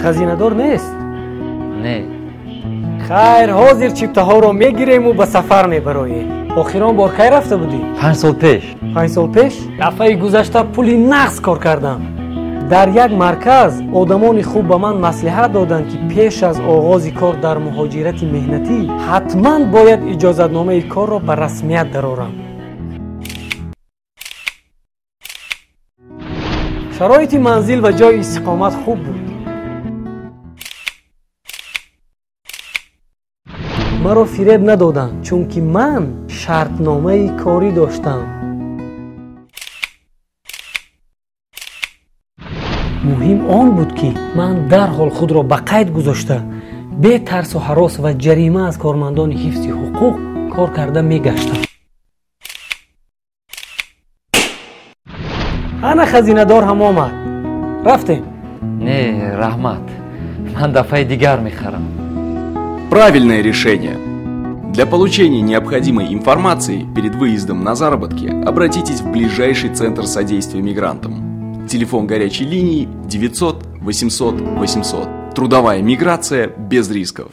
Хазинадор нест? Не. Хайр, ҳозир чиптаҳоро мегирему ба сафар мебароем. Охирон бор кай рафта будӣ? 5 сол пеш. 5 сол пеш? Дафъаи гузашта пули нағз кор кардам. Дар як марказ одамони хуб ба ман маслиҳат доданд, ки пеш аз оғози кор дар муҳоҷирати меҳнатӣ ҳатман бояд иҷозатномаи корро ба расмият дарорам. Шароити манзил ва ҷойи истиқомат хуб буд. Маро фиреб надоданд, чунки ман шартномаи корӣ доштам. Муҳим он буд, ки ман дарҳол худро ба қайд гузошта, бе тарсу ҳарос ва ҷарима аз кормандони ҳифзи ҳуқуқ кор карда мегаштам. Ана хазинадор ҳам омад, рафтем. Не, раҳмат, ман дафъаи дигар мехарам. Правильное решение. Для получения необходимой информации перед выездом на заработки обратитесь в ближайший центр содействия мигрантам. Телефон горячей линии 900 800 800. Трудовая миграция без рисков.